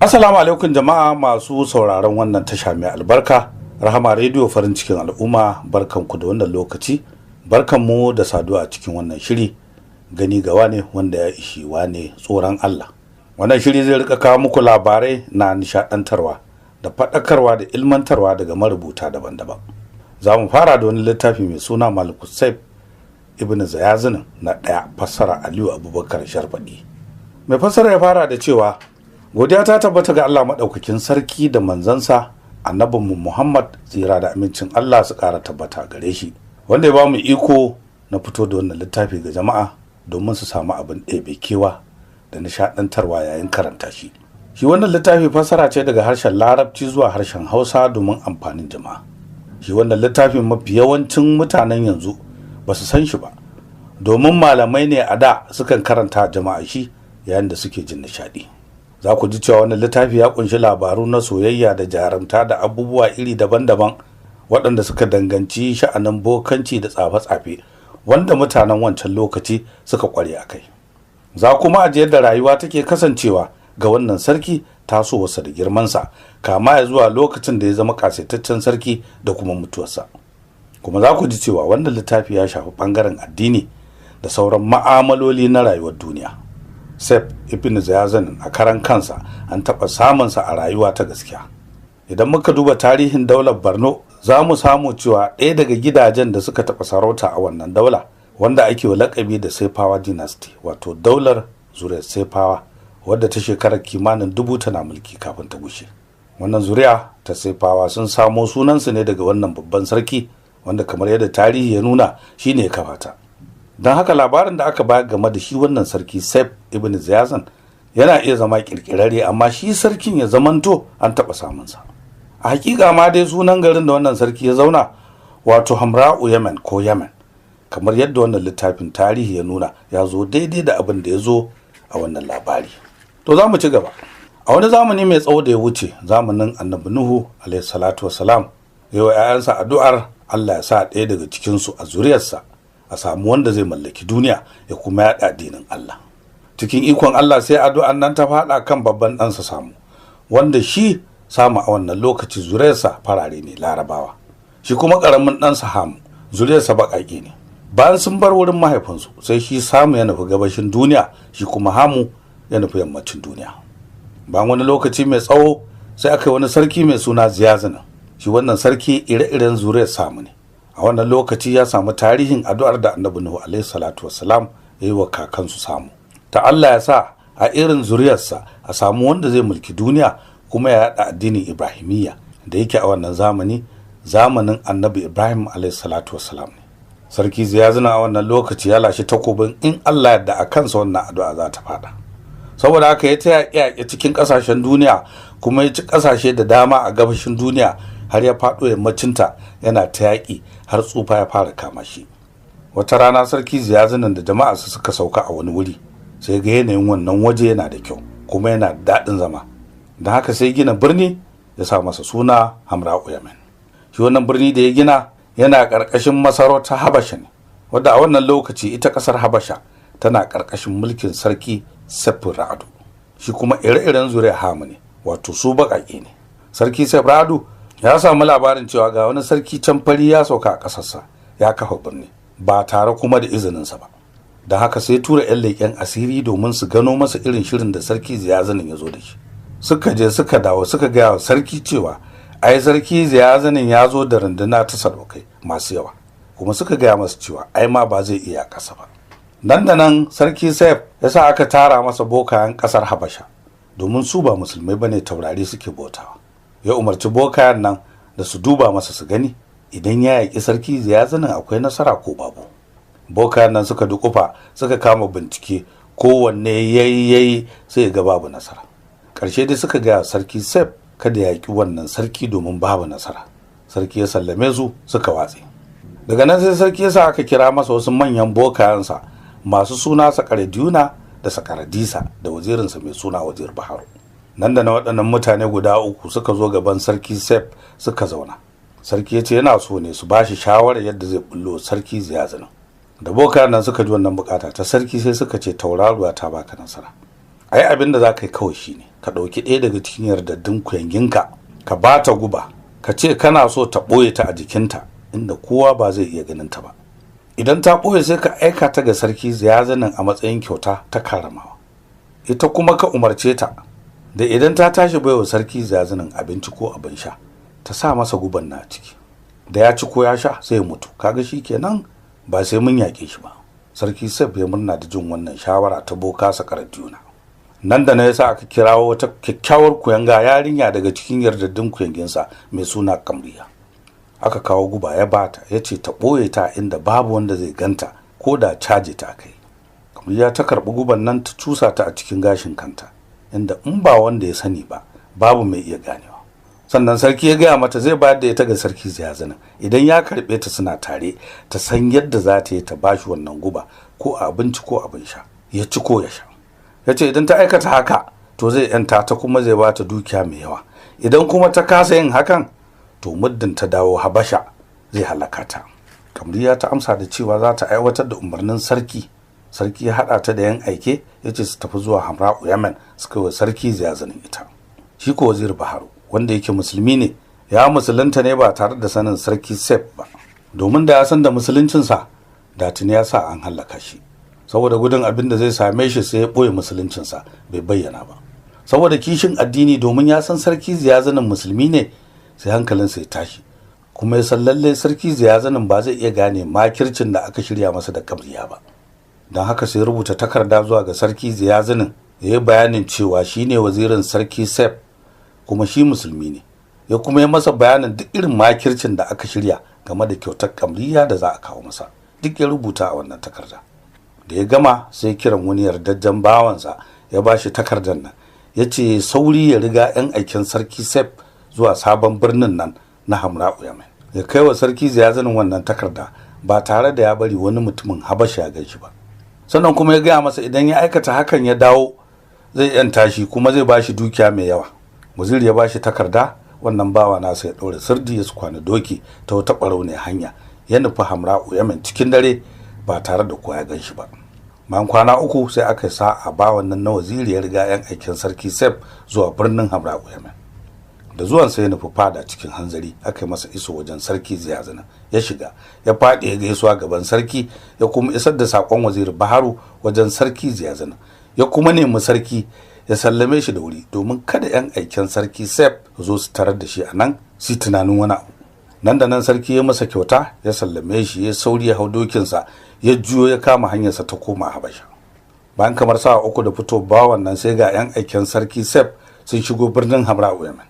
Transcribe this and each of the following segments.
Assalamu alaikum jama'a masu sauraron wannan tasha mai albarka, Rahama Rediyo, farin cikin al'umma. Barkanku da wannan lokaci, barkanmu da saduwa a cikin wannan shiri "Gani gawa ne wanda ya ishi wane tsoron Allah". Wannan shiri zai rika kawo muku labarai na nishadantarwa da faɗakarwa da ilmantarwa daga marubuta daban-daban. Za mu fara da wani littafi mai suna Maliku Saif Ibn Zayazinin na ɗaya, fassara Aliyu Abubakar Sharfaɗi. Mai fassara ya fara da cewa: "Godiya ta tabbata ga Allah maɗaukakin sarki da manzansa annabinmu Muhammad, tsira da amincin Allah su ƙara tabbata gare shi, wanda ya ba mu iko na fito da wannan littafi ga jama'a domin su samu abin ɗebe kewa da nishaɗantarwa yayin karanta shi. Shi wannan littafi fassara ce daga harshen Larabci zuwa harshen Hausa domin amfanin jama'a. Shi wannan littafin mafi yawancin mutanen yanzu ba su san shi ba, domin malamai ne a da sukan karanta jama'a shi yayin da suke jin nishaɗi. Za ku ji cewa wannan littafi ya kunshi labaru na soyayya da jarumta da abubuwa iri daban-daban waɗanda suka danganci sha'anin bokanci da tsafe-tsafe wanda mutanen wancan lokaci suka kware a kai. Za kuma a ji yadda rayuwa take kasancewa ga wannan sarki, tasowarsa da girmansa, kama ya zuwa lokacin da ya zama kasaitaccen sarki da kuma mutuwarsa. Kuma za ku ji cewa wannan littafi ya shafi ɓangaren addini da sauran ma'amaloli na rayuwar duniya. Sef Ibn Zayazan a karan kansa an taɓa samunsa a rayuwa ta gaskiya. Idan muka duba tarihin daular Borno, za mu samu cewa ɗaya daga gidajen da suka taɓa sarauta a wannan daula, wanda ake wa lakabi da Sefawa Dynasty, wato daular zuriyar Sefawa, wadda ta shekarar kimanin 1000 tana mulki kafin ta gushe. Wannan zuriya ta Sefawa sun samo sunansu ne daga wannan babban sarki, wanda kamar yadda tarihi ya nuna shine ya kafa ta. Don haka labarin da aka bayar game da shi wannan sarki Sef Ibn Ziyazan yana iya zama kirkirarre, amma shi sarkin ya zamanto an taɓa samunsa. A hakika ma dai sunan garin da wannan sarki ya zauna, wato Hamra'u Yemen ko Yemen, kamar yadda wannan littafin tarihi ya nuna, ya zo daidai da abin da ya zo a wannan labari. To, za mu ci gaba. A wani zamani mai tsawo da ya wuce, zamanin Annabi Nuhu alaihi salatu wasalam, ya wa 'ya'yansa addu'ar Allah ya sa ɗaya daga cikinsu, a zuriyarsa, a samu wanda zai mallaki duniya ya kuma yaɗa addinin Allah. Cikin ikon Allah sai addu'an nan ta faɗa kan babban ɗansa Samu, wanda shi Samu a wannan lokaci zuriyarsa farare ne, Larabawa. Shi kuma ƙaramin ɗansa Hamu zuriyarsa baƙaƙe ne. Bayan sun bar wurin mahaifinsu, sai shi Samu ya nufi gabashin duniya, shi kuma Hamu ya nufi yammacin duniya. Bayan wani lokaci mai tsawo sai aka yi wani sarki mai suna Ziyazina. Shi wannan sarki ire-iren zuriyar Samu ne. A wannan lokaci ya samu tarihin addu'ar da Annabi Nuhu alaihi salatu wassalam ya yi wa kakansu Samu, ta Allah ya sa a irin zuriyarsa a samu wanda zai mulki duniya kuma ya yaɗa addinin Ibrahimiyya, da yake a wannan zamani zamanin Annabi Ibrahim alaihi salatu wassalam ne. Sarki Ziyazina a wannan lokaci ya lashe takobin in Allah yadda a kansa wannan addu'a za ta fada. Saboda haka ya ta yaƙe cikin ƙasashen duniya, kuma ya ci ƙasashe da dama a gabashin duniya har ya faɗo yammacinta, yana ta yaƙi har tsufa ya fara kama shi. Wata rana sarki Ziyazinan da jama'a su suka sauka a wani wuri, sai ga yanayin wannan waje yana da kyau kuma yana da daɗin zama. Don haka sai gina birni, ya sa masa suna Hamra'u Yamen. Shi wannan birni da ya gina yana ƙarƙashin masarautar Habasha ne, wadda a wannan lokaci ita ƙasar Habasha tana ƙarƙashin mulkin sarki Sefin Ra'adu. Shi kuma ire-iren zuriyar Hamu ne, wato su baƙaƙe ne. Sarki Sef Ra'adu ya samu labarin cewa ga wani sarki can fari ya sauka a ƙasarsa ya kafa birni ba tare kuma da izininsa ba. Don haka sai tura 'yan leƙen asiri domin su gano masa irin shirin da sarki Ziyazanin ya zo da shi. Suka je suka dawo, suka gaya wa sarki cewa ai sarki Ziyazanin ya zo da runduna ta sadaukai masu yawa, kuma suka gaya masa cewa ai ma ba zai iya ƙasa ba. Nan da nan sarki Saif ya sa aka tara masa bokayen ƙasar Habasha, domin su ba musulmai bane, taurari suke bautawa. Ya umarci bokayen nan da su duba masa su gani idan ya yaƙi sarki Ziyazanin akwai nasara ko babu. Bokayen nan suka dukufa suka kama bincike, kowanne yayi yayi sai ga babu nasara. Ƙarshe dai suka gaya sarki Sef kada ya yaƙi wannan sarki domin babu nasara. Sarki ya sallame su suka watse. Daga nan sai sarki ya sa aka kira masa wasu manyan bokayensa masu suna Sakaradiyuna da Sakaradisa da wazirinsa mai suna Wazir Baharu. Nan da na waɗannan mutane guda uku suka zo gaban sarki Sef suka zauna. Sarki ya ce yana so ne su bashi shawarar yadda zai bullo sarki Ziyazinin. Da bokayen nan suka ji wannan bukata ta sarki, sai suka ce tauraruwa ta baka nasara. Ai abin da za ka yi kawai shine ka ɗauki ɗaya daga cikin yardaddun kuyanginka ka ba ta guba, ka ce kana so ta ɓoye ta a jikinta inda kowa ba zai iya ganin ta ba. Idan ta ɓoye sai ka aika ta ga sarki Ziyazanin a matsayin kyauta ta karamawa. Ita kuma ka umarce ta da idan ta tashi baiwa sarki Ziyazanin abinci ko abin sha, ta sa masa guban na ciki. Da ya ci ko ya sha sai ya mutu. Kaga kenan ba sai mun yaƙe shi ba. Sarki Sef ya murna da jin wannan shawara ta boka Sakaratiyuna. Nan da na yasa aka kirawo wata kyakkyawar kuyanga yarinya daga cikin yardaddun kuyanginsa mai suna Kamriya. Aka kawo guba ya bata, ya ce ta ɓoye ta inda babu wanda zai ganta ko da caje ta kai. Kamriya ta karɓi guban nan ta cusa ta a cikin gashin kanta, inda in ba wanda ya sani ba babu mai iya ganewa. Sannan sarki ya gaya mata zai bayar da ita ga sarki Ziyazanin idan ya karɓe ta suna tare, ta san yadda za ta yi ta bashi wannan guba ko abinci ko abin sha, ya ci ko ya sha. Ya ce idan ta aikata haka to zai yanta ta kuma zai ba ta dukiya mai yawa. Idan kuma ta kasa yin hakan to muddin ta dawo Habasha zai halaka ta. Kamriya ta amsa da cewa za ta aiwatar da umarnin sarki. Sarki ya haɗa ta da yan aike, ya ce su tafi zuwa Hamra'u Yamen su kai wa sarki Ziyazanin ita. Shi ko Waziri Baharu wanda yake musulmi ne, ya musulunta ne ba tare da sanin sarki Sef ba, domin da ya san da musuluncinsa da tuni ya sa an halaka shi. Saboda gudun abin da zai same shi sai ya ɓoye musuluncinsa bai bayyana ba. Saboda kishin addini, domin ya san sarki Ziyazanin musulmi ne, sai hankalinsa ya tashi, kuma ya san lalle sarki Ziyazanin ba zai iya gane makircin da aka shirya masa da Kamriya ba. Don haka sai rubuta takarda zuwa ga sarki Ziyazanin ya yi bayanin cewa shine wazirin sarki Sef kuma shi musulmi ne, ya kuma yi masa bayanin duk irin makircin da aka shirya game da kyautar Kamriya da za a kawo masa. Duk ya rubuta a wannan takarda. Da ya gama sai kiran wani yardajjen bawansa ya ba shi takardar nan, ya ce sauri ya riga 'yan aikin sarki Sef zuwa sabon birnin nan na Hamra'u Yamen, ya kai wa sarki Ziyazanin wannan takarda ba tare da ya bari wani mutumin Habasha ya gan shi ba. Sannan kuma ya gaya masa idan ya aikata hakan ya dawo zai yanta shi kuma zai ba shi dukiya mai yawa. Waziri ya ba shi takarda, wannan bawa nasa ya ɗaure sirdi ya su kwana doki ta wata ɓarauniyar hanya, ya nufi Hamra'u Yamen cikin dare ba tare da kowa ya gan shi ba. Bayan kwana uku sai aka yi sa'a bawan nan na waziri ya riga 'yan aikin sarki Sef zuwa birnin Hamra'u Yamen. Da zuwan sai ya nufi fada cikin hanzari, aka yi masa iso wajen sarki Ziyazanin. Ya shiga, ya faɗi ya gaisuwa gaban sarki, ya kuma isar da saƙon Waziri Baharu wajen sarki Ziyazanin. Ya kuma nemi sarki ya sallame shi da wuri domin kada 'yan aikin sarki Sef zo su tarar da shi a nan su tunanin wani abu. Nan da nan sarki ya masa kyauta, ya sallame shi, ya sauri ya hau dokinsa, ya juyo ya kama hanyarsa ta koma Habasha. Bayan kamar sa'a uku da fito bawan nan sai ga 'yan aikin sarki Sef sun shigo birnin Hamra'u Yamen.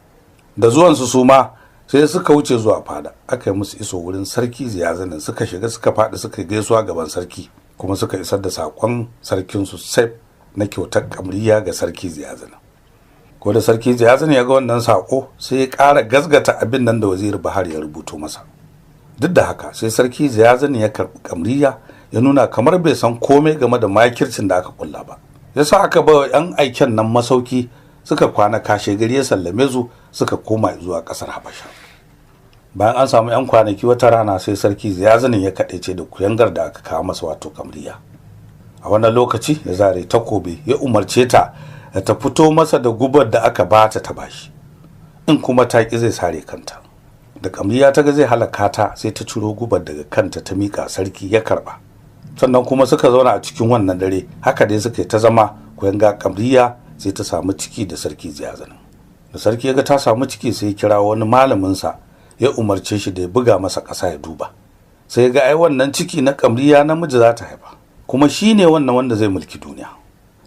Da zuwansu su ma sai suka wuce zuwa fada, aka yi musu iso wurin sarki Ziyazanin, suka shiga suka faɗi suka gaisuwa gaban sarki, kuma suka isar da saƙon sarkinsu Sef na kyautar Kamriya ga sarki Ziyazanin. Ko da sarki Ziyazanin ya ga wannan saƙo sai ya ƙara gazgata abin nan da Waziri Bahar ya rubuto masa. Duk da haka sai sarki Ziyazanin ya karɓi Kamriya, ya nuna kamar bai san komai game da makircin da aka kulla ba. Ya sa aka ba 'yan aiken nan masauki, suka kwana, kashe gari ya sallame su suka koma zuwa ƙasar Habasha. Bayan an samu 'yan kwanaki, wata rana sai sarki Ziyazanin ya kaɗaice da kuyangar da aka kawo masa, wato Kamriya. A wannan lokaci ya zare takobi ya umarce ta da ta fito masa da gubar da aka bata ta bashi, in kuma ta ki zai sare kanta. Da Kamriya ta ga zai halaka ta sai ta ciro gubar daga kanta ta miƙa sarki ya karɓa. Sannan kuma suka zauna a cikin wannan dare, haka dai suka yi ta zama. Kuyanga Kamriya sai ta samu ciki da sarki Ziyazanin. Da sarki ya ga ta samu ciki sai ya kira wani malaminsa ya umarce shi da ya buga masa ƙasa ya duba. Sai ya ga ai wannan ciki na Kamriya namiji za ta haifa, kuma shi ne wannan wanda zai mulki duniya.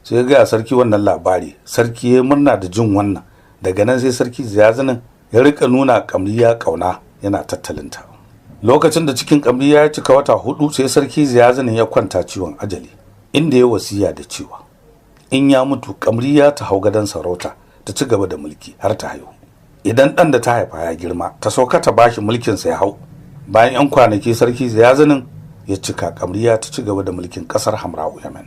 Sai ya gaya sarki wannan labari, sarki ya murna da jin wannan. Daga nan sai sarki Ziyazanin ya rika nuna Kamriya ƙauna, yana tattalinta. Lokacin da cikin Kamriya ya cika wata 4 sai sarki Ziyazanin ya kwanta ciwon ajali, inda ya wasiya da cewa in ya mutu Kamriya ta hau gadon sarauta ta ci gaba da mulki har ta haihu. Idan ɗan da ta haifa ya girma ta sauka ta bashi mulkinsa ya hau. Bayan 'yan kwanaki sarki Ziyazanin ya cika, Kamriya ta ci gaba da mulkin ƙasar Hamra'u Yamen.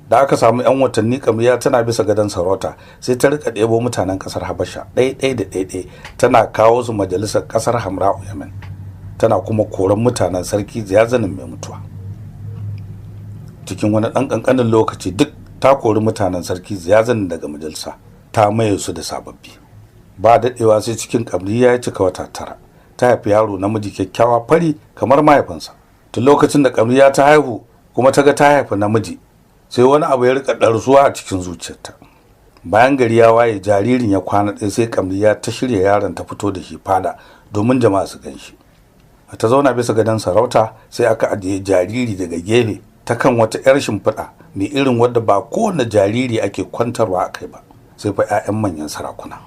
Da aka samu 'yan watanni Kamriya tana bisa gadon sarauta sai ta rika ɗebo mutanen ƙasar Habasha ɗai-ɗai da ɗai-ɗai tana kawo su majalisar ƙasar Hamra'u Yamen, tana kuma koran mutanen sarki Ziyazanin mai mutuwa. Cikin wani ɗan ƙanƙanin lokaci duk Ta kori mutanen sarki Ziyazan daga majalisa, ta maye su da sababbi. Ba daɗewa sai cikin Kamriya ya cika wata 9. Ta haifi yaro namiji kyakkyawa fari kamar mahaifinsa. Tun lokacin da Kamriya ta haihu kuma ta ga ta haifi namiji, sai wani abu ya rika ɗarsuwa a cikin zuciyarta. Bayan gari ya waye, jaririn ya kwana ɗaya, sai Kamriya ta shirya yaron ta fito da shi fada domin jama'a su gan shi. Ta zauna bisa gadon sarauta, sai aka ajiye jariri daga gefe ta kan wata 'yar shimfiɗa mai irin wadda ba kowane jariri ake kwantarwa a kai ba, sai fa 'ya'yan manyan sarakuna.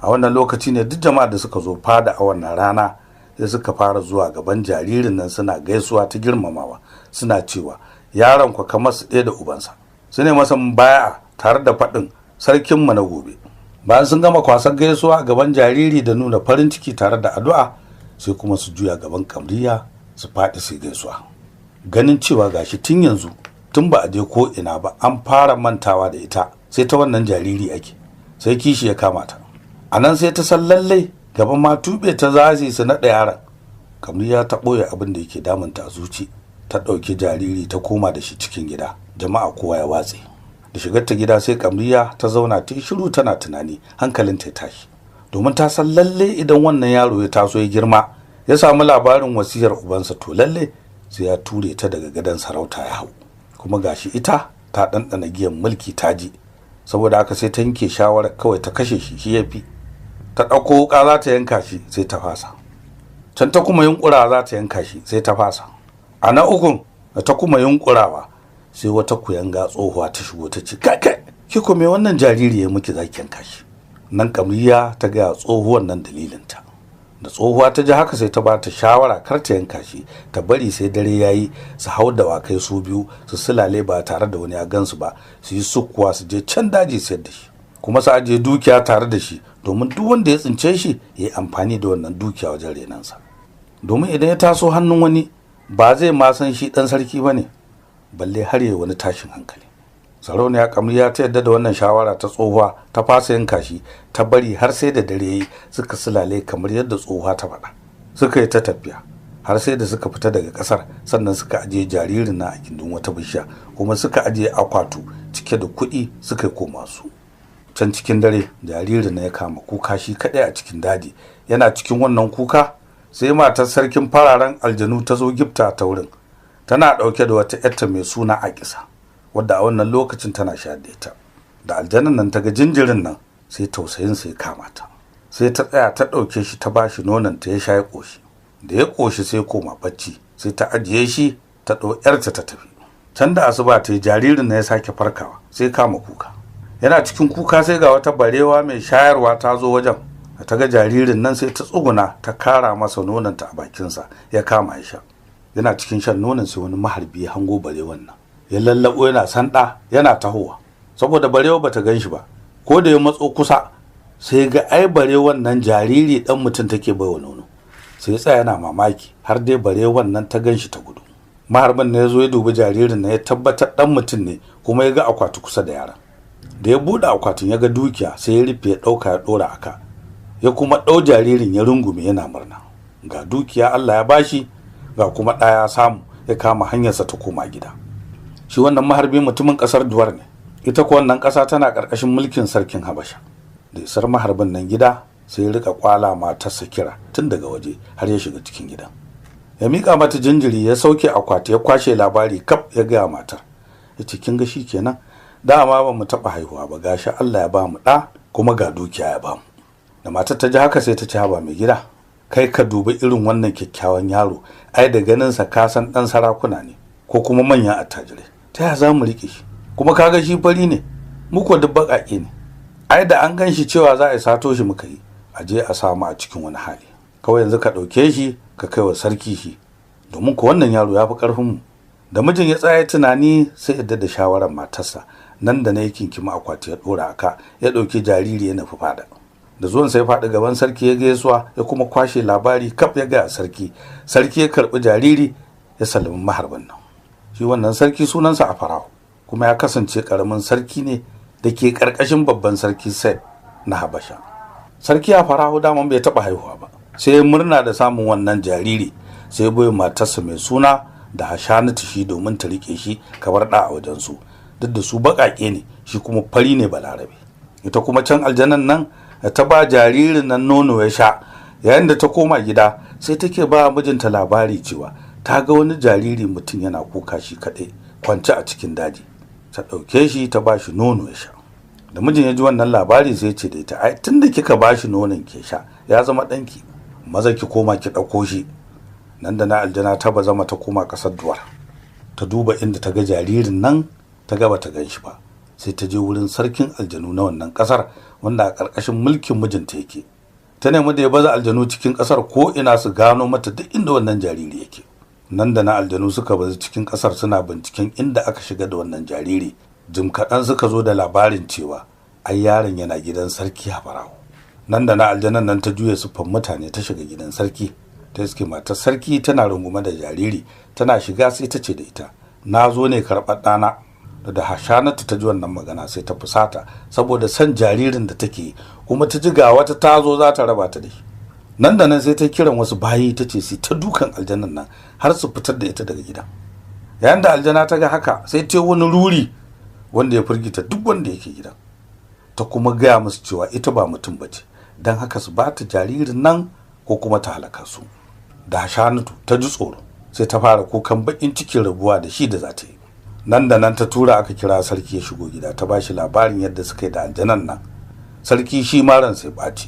A wannan lokaci ne duk jama'a da suka zo fada a wannan rana sai suka fara zuwa gaban jaririn nan suna gaisuwa ta girmamawa, suna cewa yaron kwa kamar su ɗaya da ubansa. Su ne masa mubaya'a tare da faɗin sarkinmu na gobe. Bayan sun gama kwasar gaisuwa a gaban jariri da nuna farin ciki tare da addu'a, sai kuma su juya gaban Kamriya su faɗi su gaisuwa. Ganin cewa gashi tun yanzu, tun ba a je ko ina ba, an fara mantawa da ita, sai ta wannan jariri ake, sai kishi ya kama ta. A nan sai ta san lallai gaban ma tuɓe ta zazi su naɗa yaron. Kamriya ta ɓoye abin da yake damunta a zuci, ta ɗauki jariri ta koma da shi cikin gida. Jama'a kowa ya watse. Da shigar ta gida sai Kamriya ta zauna ta yi shiru tana tunani, hankalinta ya tashi, domin ta san lalle idan wannan yaro ya taso ya girma ya samu labarin wasiyar ubansa, to lalle sai ya ture ta daga gadon sarauta ya hau. Kuma gashi ita ta ɗanɗana giyan mulki ta ji, saboda haka sai ta yanke shawarar kawai ta kashe shi, shi ya fi. Ta ɗauko wuƙa za ta yanka shi, sai ta fasa. Can ta kuma yunƙura za ta yanka shi, sai ta fasa. A na ukun da ta kuma yunƙurawa, sai wata kuyanga tsohuwa ta shigo ta ce, kai kai, ki ko me wannan jariri ya miki zaki yanka shi? Nan Kamriya ta ga tsohuwan nan dalilinta. Da tsohuwa ta ji haka sai ta ba ta shawara kar ta yanka shi, ta bari sai dare yayi su hau dawakai su biyu su silale ba tare da wani ya gansu ba, su yi sukuwa su je can daji sayar da shi, kuma su ajiye dukiya tare da shi, domin duk wanda ya tsince shi ya yi amfani da wannan dukiya wajen renansa. Domin idan ya taso hannun wani ba zai ma san shi ɗan sarki ba ne, balle har ya wani tashin hankali. Sarauniya Kamriya ta yadda da wannan shawara ta tsohuwa, ta fasa yanka shi, ta bari har sai da dare yayi suka silale kamar yadda tsohuwa ta faɗa. Suka yi ta tafiya har sai da suka fita daga ƙasar, sannan suka ajiye jaririn na a gindin wata bishiya, kuma suka ajiye akwatu cike da kuɗi suka koma su. Can cikin dare jaririn na ya kama kuka shi kaɗai a cikin daji. Yana cikin wannan kuka sai matar sarkin fararen aljanu ta zo gifta ta wurin, tana ɗauke da wata 'yarta mai suna Akisa, wadda a wannan lokacin tana shayar da ita. Da aljanan nan ta ga jinjirin nan sai tausayin sai kama ta, sai ta tsaya ta ɗauke shi ta bashi nonon ta ya sha ya ƙoshi. Da ya ƙoshi sai koma bacci, sai ta ajiye shi ta ɗau 'yarta ta tafi. Can da asuba ta yi jaririn na ya sake farkawa sai kama kuka. Yana cikin kuka sai ga wata barewa mai shayarwa ta zo wajen. Da ta ga jaririn nan sai ta tsuguna ta kara masa nononta a bakinsa, ya kama ya sha. Yana cikin shan nonon sai wani maharbi ya hango barewan nan, ya lallabo yana sanda yana tahowa. Saboda barewa bata gan shi ba, ko da ya matso kusa sai ga ai barewan nan jariri dan mutum take baiwa nono. Sai ya tsaya yana mamaki har dai barewan nan ta gan shi ta gudu. Maharbin ne ya zo ya dubi jaririn nan ya tabbatar dan mutum ne, kuma ya ga akwati kusa da yaran. Da ya buɗe akwatin ya ga dukiya, sai ya rufe ya ɗauka ya ɗora aka, ya kuma ɗau jaririn ya rungume yana murna. Ga dukiya Allah ya bashi, ga kuma ɗa ya samu, ya kama hanyarsa ta koma gida. Shi wannan maharbi mutumin ƙasar Duwar ne, ita ko wannan ƙasa tana ƙarƙashin mulkin sarkin Habasha. Da isar maharbin nan gida sai ya rika kwala matarsa kira tun daga waje har ya shiga cikin gidan. Ya miƙa mata jinjiri, ya sauke akwati, ya kwashe labari kaf ya gaya matar. Ya ce kin ga shi kenan, dama ba mu taɓa haihuwa ba, gashi Allah ya ba mu ɗa kuma ga dukiya ya ba mu. Da matar ta ji haka sai ta ce, haba mai gida, kai ka dubi irin wannan kyakkyawan yaro, ai da ganinsa ka san ɗan sarakuna ne ko kuma manyan attajirai, ta ya za mu riƙe shi? Kuma kaga shi fari ne, mu ko duk baƙaƙe ne, ai da an gan shi cewa za a sato shi muka yi, a je a samu a cikin wani hali. Kawai yanzu ka ɗauke shi ka kai wa sarki shi, domin ko wannan yaro ya fi ƙarfin mu. Da mijin ya tsaya tunani sai yadda da shawarar matarsa, nan da na yi kinkima akwati ya ɗora aka, ya ɗauki jariri ya nufi fada. Da zuwan sai faɗi gaban sarki ya gaisuwa, ya kuma kwashe labari kaf ya gaya sarki. Sarki ya karɓi jariri ya sallami maharbin nan. Shi wannan sarki sunansa Afarahu, kuma ya kasance ƙaramin sarki ne da ke ƙarƙashin babban sarki Sed na Habasha. Sarki Afarahu daman bai taɓa haihuwa ba, sai ya murna da samun wannan jariri, sai ya bai matarsa mai suna da Hashanatu shi domin ta riƙe shi kamar ɗa a wajensu. Duk da su baƙaƙe ne, shi kuma fari ne Balarabe. Ita kuma can aljanan nan ta ba jaririn nan nono ya sha. Yayin da ta koma gida sai take ba mijinta labari cewa ta ga wani jariri mutum yana kuka shi kaɗai kwance a cikin daji. Ta ɗauke shi ta ba shi nono ya sha. Da mijin ya ji wannan labari sai ce da ita, ai tunda kika ba shi nonon ke sha ya zama ɗanki, maza ki koma ki ɗauko shi. Nan da na aljana ta bazama ta koma ƙasar Duwar. Ta duba inda ta ga jaririn nan, ta ga bata gan shi ba. Sai ta je wurin sarkin aljanu na wannan ƙasar wanda a ƙarƙashin mulkin mijinta yake. Ta nemi da ya baza aljanu cikin ƙasar ko ina su gano mata duk inda wannan jariri yake. Nan da na aljanu suka bazu cikin ƙasar suna binciken inda aka shiga da wannan jariri. Jim kaɗan suka zo da labarin cewa ai yaron yana gidan sarki Hafarawo. Nan da na aljanan nan ta juya siffan mutane ta shiga gidan sarki. Ta iske matar sarki tana rungume da jariri. Tana shiga sai ta ce da ita, na zo ne karɓar ɗana. Da Hashanatu ta ji wannan magana sai ta fusata saboda son jaririn da take, kuma ta ji ga wata ta zo za ta raba ta da shi. Nan da nan sai ta kiran wasu bayi ta ce su ta dukan aljanan nan har su fitar da ita daga gidan. Yayin da aljana ta ga haka sai ta wani ruri wanda ya firgita duk wanda yake gidan. Ta kuma gaya musu cewa ita ba mutum bace, don haka su ba ta jaririn nan ko kuma ta halaka su. Da Hashanatu ta ji tsoro sai ta fara kukan bakin cikin rabuwa da shi da za ta yi. Nan da nan ta tura aka kira sarki ya shigo gida, ta bashi labarin yadda suka yi da aljanan nan. Sarki shi ma ran sai ɓaci,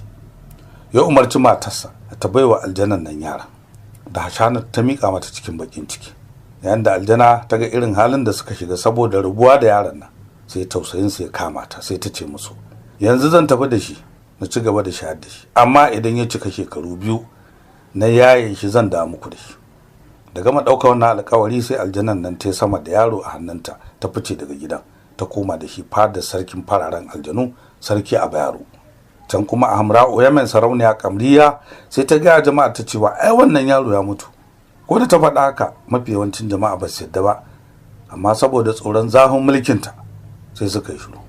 ya umarci matarsa ta baiwa aljanan nan yara. Da Hashanatu ta miƙa mata cikin bakin ciki. Yayin da aljana ta ga irin halin da suka shiga saboda rabuwa da yaron nan, sai tausayin su ya kama ta. Sai ta ce musu, yanzu zan tafi da shi na ci gaba da shayar da shi, amma idan ya cika shekaru 2 na yaye shi zan dawo muku da shi. Da gama ɗaukar wannan alƙawari sai aljanan nan ta sama da yaro a hannunta ta fice daga gidan, ta koma da shi fadar sarkin fararen aljanu, sarki Abayaro. Can kuma a Hamra'u Yamen sarauniya Kamriya sai ta gaya jama'a ta cewa ai wannan yaro ya mutu. Ko da ta faɗa haka mafi yawancin jama'a ba su yadda ba, amma saboda tsoron zafin mulkinta sai suka yi shiru,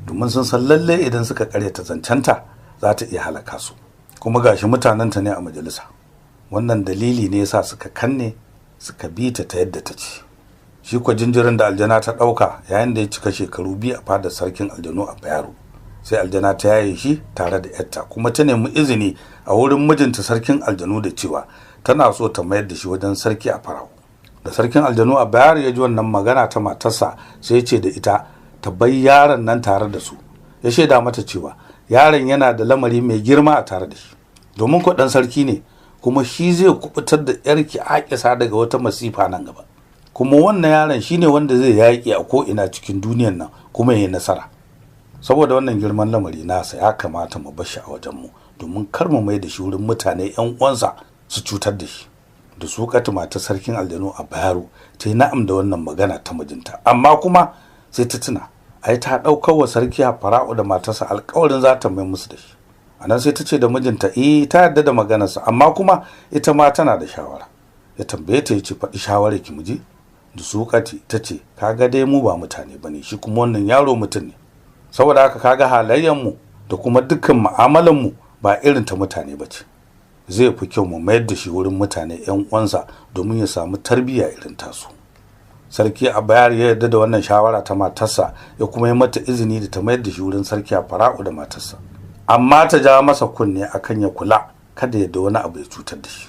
domin sun san lalle idan suka karyata zancenta za ta iya halaka su, kuma gashi mutanenta ne a majalisa. Wannan dalili ne yasa suka kanne suka bi ta ta yadda ta ce. Shi kwa jinjirin da aljana ta ɗauka yayin da ya cika shekaru 2 a fadar sarkin aljanu a Bayaro, sai aljana ta yaye shi tare da yarta, kuma ta nemi izini a wurin mijinta sarkin aljanu da cewa tana so ta mayar da shi wajen sarki a Farao. Da sarkin aljanu a Bayaro ya ji wannan magana ta matarsa sai ya ce da ita ta bar yaron nan tare da su. Ya shaida mata cewa yaron yana da lamari mai girma a tare da shi, domin ko ɗan sarki ne, kuma shi zai kubutar da yarki Akisa daga wata masifa nan gaba. Kuma wannan yaron shine wanda zai yaƙi a ko ina cikin duniyar nan kuma yayi nasara. Saboda wannan girman lamari nasa ya kamata mu bar shi a wajen mu, domin kar mu mai da shi wurin mutane ƴan uwansa su cutar da shi. Da su mata sarkin aljanu a Bayaro ta yi na'am da wannan magana ta mijinta, amma kuma sai ta tuna ai ta ɗaukar wa sarki Fara'u da matarsa alƙawarin za ta mai musu da shi. A nan sai ta ce da mijinta eh ta yarda da maganarsa, amma kuma ita ma tana da shawara. Ya tambaye ta ya ce faɗi shawarar ki miji. Da Sukati ta ce kaga dai mu ba mutane bane, shi kuma wannan yaro mutum ne, saboda haka kaga halayen mu da kuma dukkan mu'amalan mu ba irin ta mutane bace. Zai fi kyau mu mayar da shi wurin mutane ƴan uwansa domin ya samu tarbiyya irin tasu. Sarki Abayar ya yarda da wannan shawara ta matarsa, ya kuma yi mata izini da ta mayar da shi wurin sarki Fara'u da matarsa, amma ta ja masa kunne akan ya kula kada ya da wani abu ya cutar da shi.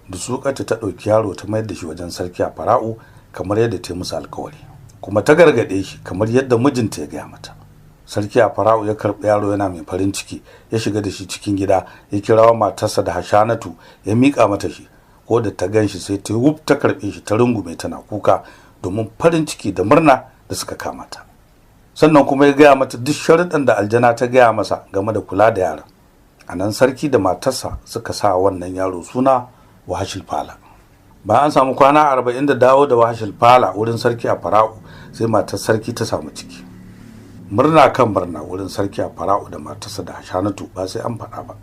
Da Sukati ta ɗauki yaro ta mayar da shi wajen sarki Fara'u kamar yadda ta yi musu alkawari, kuma ta gargaɗe shi kamar yadda mijinta ya gaya mata. Sarki Fara'u ya karɓi yaro yana mai farin ciki, ya shiga da shi cikin gida, ya kirawo matarsa da Hashanatu ya miƙa mata shi. Ko da ta gan shi sai ta wuf ta karɓe shi ta rungume tana kuka domin farin ciki da murna da suka kama ta. Sannan kuma ya gaya mata duk sharuɗan da aljana ta gaya masa game da kula da yaron. A nan sarki da matarsa suka sa wannan yaro suna Wahashil Fala. Bayan an samu kwana 40 da dawo da Wahashil Fala wurin sarki a Fara'u, sai matar sarki ta samu ciki. Murna kan murna wurin sarki a Fara'u da matarsa da Hashanatu ba sai an faɗa ba.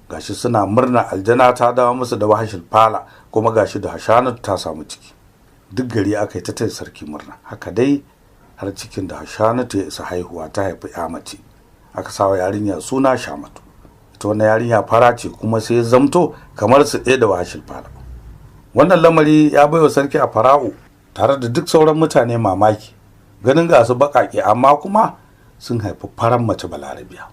Gashi suna murna aljana ta dawo musu da Wahashil Fala, kuma gashi da Hashanatu ta samu ciki. Duk gari aka yi ta taya sarki murna. Haka dai har cikin da Hashanatu ya isa haihuwa ta haifi ya mace. Aka sawa yarinya suna Shamatu. Ita wannan yarinya fara ce, kuma sai zamto kamar su ɗaya da Wahashil Fala. Wannan lamari ya baiwa sarki a Fara'u tare da duk sauran mutane mamaki, Ganin ga su baƙaƙe amma kuma sun haifi farar mace Balarabiya,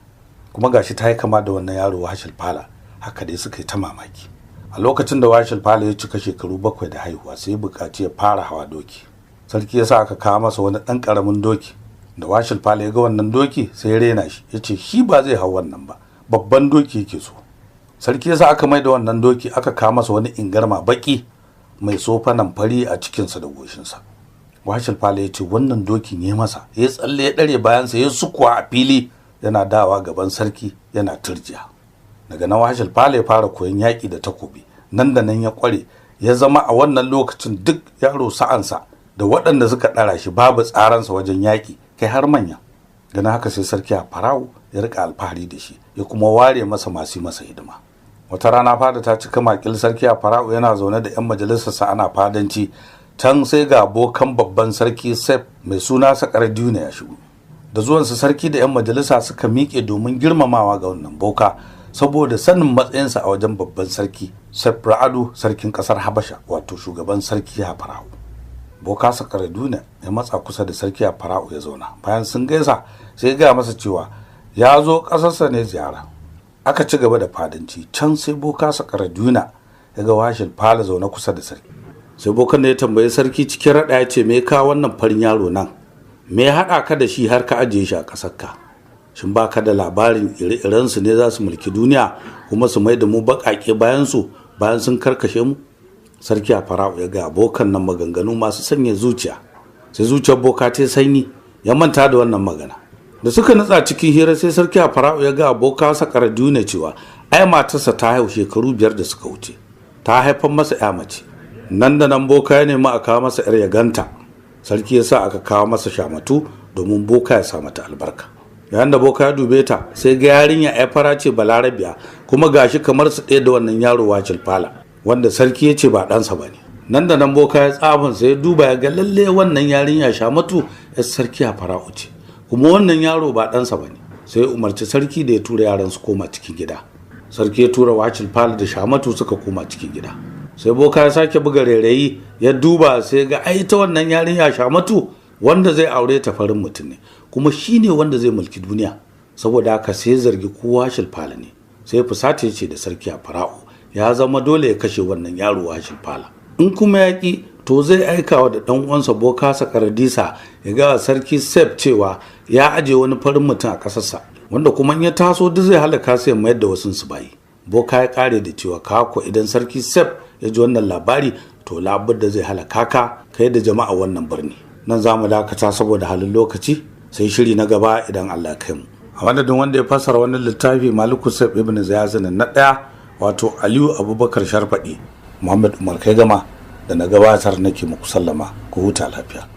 kuma gashi ta yi kama da wannan yaro Wahshil Fala. Haka dai suka yi ta mamaki. A lokacin da Wahshil Fala ya cika shekaru 7 da haihuwa, sai ya buƙaci ya fara hawa doki. Sarki ya sa aka kawo masa wani ɗan ƙaramin doki. Da Wahshil Fala ya ga wannan doki sai ya rena shi, ya ce shi ba zai hau wannan ba, babban doki yake so. Sarki ya sa aka mai da wannan doki aka kawo masa wani ingarma baƙi mai sofanan fari a cikinsa da goshinsa. Wahshil Fala ya ce wannan dokin ya masa, ya tsalle ya ɗare bayansa, ya sukuwa a fili, yana dawa gaban sarki yana turjiya. Daga nan Wahshil Fala ya fara koyon yaƙi da takobi. Nan da nan ya ƙware, ya zama a wannan lokacin duk yaro sa'ansa da waɗanda suka ɗara shi babu tsaransa wajen yaƙi, kai har manya. Ganin haka sai sarki a Farao ya riƙa alfahari da shi, ya kuma ware masa masu masa hidima. Wata rana fada ta cika makil, sarki a Farao yana zaune da 'yan majalisarsa ana fadanci. Can sai ga abokan babban sarki Sef mai suna Sakar Duna ya shigo. Da zuwansa sarki da 'yan majalisa suka miƙe domin girmamawa ga wannan boka, saboda sanin matsayinsa a wajen babban sarki Sef Ra'adu, sarkin ƙasar Habasha, wato shugaban sarki a Farao. Boka Sakar Duna ya matsa kusa da sarki a Farao ya zauna. Bayan sun gaisa sai ya gaya masa cewa ya zo ƙasarsa ne ziyara. Aka ci gaba da fadanci. Can sai boka Sakar Duna ya ga Wahshil Fala zaune kusa da sarki. Sai bokan da ya tambayi sarki cikin raɗa ya ce, me ka wannan farin yaro nan? Me ya haɗa ka da shi har ka ajiye shi a ƙasarka? Shin ba ka da labarin ire-irensu ne za su mulki duniya kuma su mai da mu baƙaƙe bayansu bayan sun karkashe mu? Sarki a Farao ya ga abokan nan maganganu masu sanya zuciya. Sai zuciyar boka ta sanyi, ya manta da wannan magana. Da suka nutsa cikin hira sai sarki a Farao ya ga aboka Sakar Duna cewa ai matarsa ta haihu shekaru 5 da suka wuce, ta haifar masa ya mace. Nan da nan boka ya nemi a kawo masa yar ya ganta. Sarki ya sa aka kawo masa shamatu domin boka ya sa mata albarka. Yayin da boka ya dube ta sai ga yarinya ya fara ce Balarabiya, kuma gashi kamar su ɗaya da wannan yaro Wahshil Fala wanda sarki ya ce ba ɗansa ba ne. Nan da nan boka ya tsafin sai ya duba ya ga lalle wannan yarinya shamatu yar sarki a Farao ce, kuma wannan yaro ba ɗansa ba ne. Sai ya umarci sarki da ya tura yaran su koma cikin gida. Sarki ya tura Wahshil Fala da shamatu suka koma cikin gida. Sai boka ya sake buga rairayi ya duba sai ga ai ta wannan yarinya shamatu wanda zai aure ta farin mutum ne, kuma shine wanda zai mulki duniya. Saboda haka sai zargi kowa Wahshil Fala ne. Sai fusata ce da sarki a Farao ya zama dole ya kashe wannan yaro Wahshil Fala. In kuma ya ki, to zai aika wa da ɗan uwansa boka Sakaradisa ya ga sarki Sef cewa ya aje wani farin mutum a ƙasarsa, wanda kuma in ya taso duk zai halaka sai ya mayar da wasu su bayi. Boka ya kare da cewa kako idan sarki Sef ya ji wannan labari to labudda zai halaka ka kai da jama'a wannan birni. Nan za mu dakata saboda halin lokaci, sai shiri na gaba idan Allah ya kai mu. A madadin wanda ya fassara wannan littafi Maliku Sef Ibn Ziyazin na ɗaya, wato Aliyu Abubakar Sharfaɗi, Muhammad Umar Kai Gama da na gabatar nake muku sallama, ku huta lafiya.